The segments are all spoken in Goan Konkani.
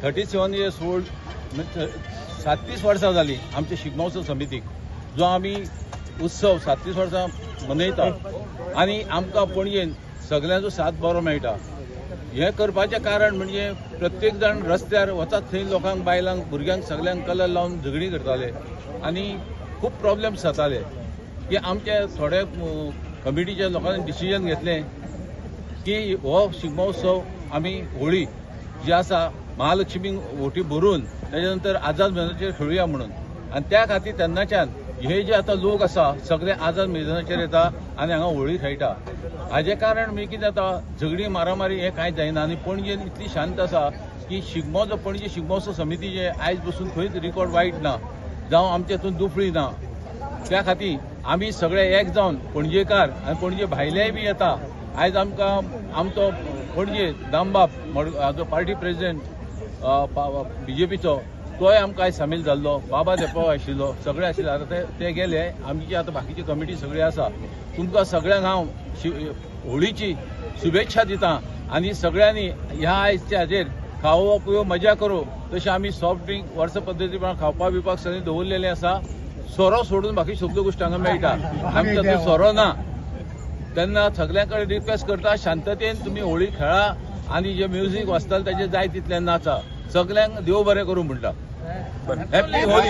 37 years old, 37 वर्सां जालीं आमच्या शिगमोत्सव समितीक, जो आमी उत्सव 37 वर्सां मनयता आनी आमकां पणजेन सगल्यांचो साथ बरो मेळटा. हें करपाचें कारण म्हणजे प्रत्येक जाण रस्त्यार वतात थंय लोकांक, बायलांक, भुरग्यांक सगल्यांक कलर लावन झगडीं करताले आनी खूब प्रॉब्लेम्स जाताले की आमचे थोडे कमिटीच्या लोकांनी डिसिजन घेतलें की हो शिगमोत्सव आमी होळी जी आसा महालक्ष्मीक होटी भरून तेच्या नंतर आझाद मैदानाचेर खेळुया म्हणून. आनी त्या खातीर तेन्नाच्यान हे जे आतां लोक आसा सगळे आझाद मैदानाचेर येता आनी हांगा होळी खेळटा. हाजें कारण म्हणजे कितें जाता, झगडीं मारामारी हें कांय जायना आनी पणजेन इतली शांत आसा की शिगमो जो पणजे शिगमोत्सव समितीचे आयज पसून खंयच रिकॉर्ड वायट ना, जावं आमच्या हितून दुफळी ना. त्या खातीर आमी सगळे एक जावन पणजेकार आनी पणजे भायलेय बी येता. आयज आमकां आमचो पणजे दामबाब जो पार्टी प्रेसिडेंट बीजेपीचो, तोय आमकां आयज सामील जाल्लो. बाबा धेंपो आशिल्लो, सगळे आशिल्ले. आतां ते गेले. आमची आतां बाकीची कमिटी सगळी आसा. तुमकां सगळ्यांक हांव होळीची शुभेच्छा दिता आनी सगळ्यांनी ह्या आयच्या हाजेर खावो पिवो मजा करूं. तशें आमी सॉफ्ट ड्रिंक वर्स पद्दती प्रमाण खावपा पिवपाक सगळें दवरलेलें आसा. सोरो सोडून बाकी सगल्यो गोश्टी हांगा मेळटा. आमच्या थंय सोरो ना. तेन्ना सगळ्यां कडेन रिक्वेस्ट करता, शांततेन तुमी होळी खेळा आनी जे म्युजीक वाजताले तेजे जाय तितलें नाचा. सगल्यांक देव बरें करूं म्हणटा. हॅपी होली.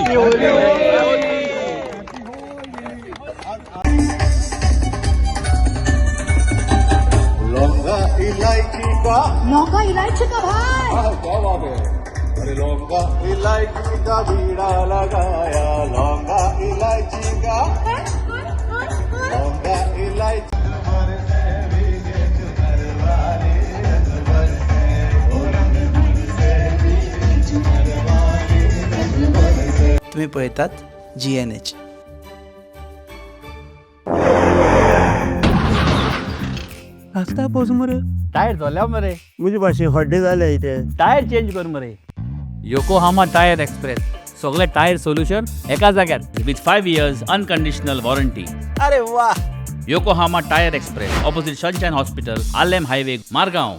लौंगा इलायची का लौंगा इलायची का भाई. क्या बात है! अरे लौंगा इलायची का बीड़ा लगाया, लौंगा इलायची का, लौंगा इलायची. भीगे चुनर वाले रंग बरसे, ओ रंग बरसे, भीगे चुनर वाले रंग बरसे. तुम्ही पळयतात जीएनएच. आसता पोस मरे. टायर जोल्या मरे. म्हजे भाशेन हड्डे जाले इथे. टायर चेंज कर मरे. योकोहामा टायर एक्सप्रेस, सगळे टायर सोल्युशन एका जाग्यार with 5 years unconditional warranty. अरे वा! Yokohama tyre express, opposite sunshine hospital, Arlem highway, Margao.